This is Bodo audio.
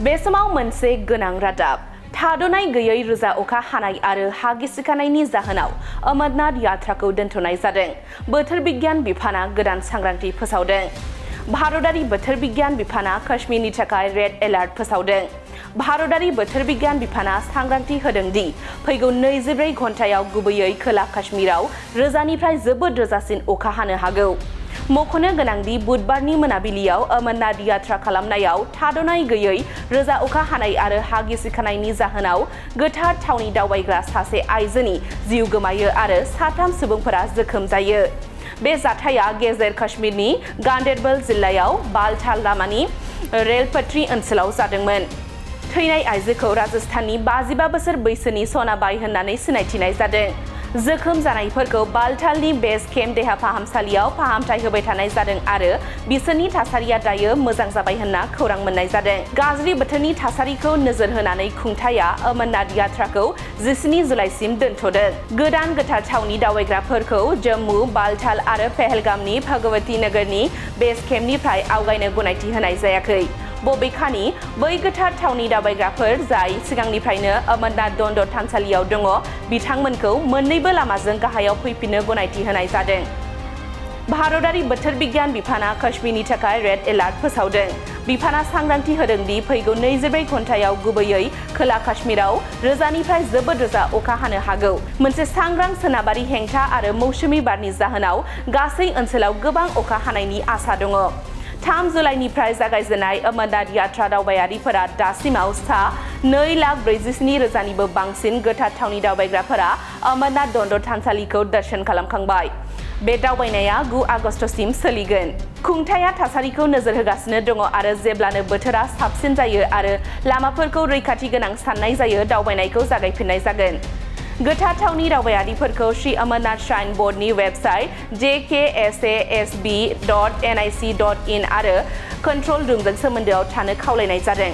बे समाव मोनसे गोनां रादाब थाद'नाय गैयै रोजा अखा हानाय आरो हा गिसिखानायनि जाहोनाव अमरनाथ यात्राखौ दोनथ'नाय जादों। बोथोर बिगियान बिफाना गोदान सांग्रांथि फोसावदों। भारतारि बोथोर बिगियान बिफाना काश्मीरनि थाखाय रेड एलार्ट फोसावदों। भारतारि बोथोर बिगियान बिफाना सांग्रांथि होदों दि फैगौ 24 घन्टायाव गुबैयै खोला काश्मीराव रोजानिफ्राय जोबोद रोजासिन अखा हानो हागौ। मख'नो गोनांदि बुधबारनि मोनाबिलियाव अमरनाथ यात्रा खालामनायाव थाद'नाय गैयै रोजा अखा हानाय आरो हा गिसिखानायनि जाहोनाव गोथार थावनि दावबायग्रा सासे आइजोनि जिउ गोमायो आरो 3 सुबुंफोरा जोखोम जायो। बे जाथाया गेजेर काश्मीरनि गांदेरबल जिल्लायाव बालटाल लामानि रेलपट्री ओनसोलाव जादोंमोन। थैनाय आइजोखौ राजस्थाननि 55 बोसोर बैसोनि सनाबाई होननानै सिनायथिनाय जादों। जोखोम जानायफोरखौ बालटालनि बेस केम्प देहा फाहामसालियाव फाहामथाय होबाय थानाय जादों आरो बिसोरनि थासारिया दायो मोजां जाबाय होनना खौरां मोननाय जादों। गाज्रि बोथोरनि थासारिखौ नोजोर होनानै खुंथाया अमरनाथ यात्राखौ 19 जुलाइसिम दोनथ'दों। गोदान गोथार थावनि दावबायग्राफोरखौ जम्मू, बालटाल आरो पहलगामनि भगवती नगरनि बेस केम्पनिफ्राय आवगायनो गनायथि होनाय जायाखै। बबेखानि बै गोथार थावनि दावबायग्राफोर जाय सिगांनिफ्रायनो अमरनाथ दन्दर थानसालियाव दङ बिथांमोनखौ मोन्नैबो लामाजों गाहायाव फैफिननो गनायथि होनाय जादों। भारतारि बोथोर बिगियान बिफाना काश्मीरनि थाखाय रेड एलार्ट फोसावदों। बिफाना सांग्रांथि होदों दि फैगौ 24 घन्टायाव गुबैयै खोला काश्मीराव रोजानिफ्राय जोबोद रोजा अखा हानो हागौ। मोनसे सांग्रां सोनाबारि हेंथा आरो मौसुमि बारनि जाहोनाव गासै ओनसोलाव गोबां अखा हानायनि आसा दङ। 3 जुलाइनिफ्राय जागायजेननाय अमरनाथ यात्रा दावबायारिफोरा दासिमाव 2,47,000निबो बांसिन गोथार थावनि दावबायग्राफोरा अमरनाथ दन्दर थानसालिखौ दर्शन खालामखांबाय। बे दावबायनाया 9 आगस्तसिम सोलिगोन। खुंथाया थासारिखौ नोजोर होगासिनो दङ आरो जेब्लानो बोथोरा साबसिन जायो आरो लामाफोरखौ रैखाथि गोनां साननाय जायो दावबायनायखौ जागायफिननाय जागोन। गोथार थावनि दावबायारिफोरखौ श्री अमरनाथ श्राइन बोर्डनि वेबसाइट jksasb.nic.in आरो कन्ट्रोल रुमजों सोमोन्दोआव थानो खावलायनाय जादों।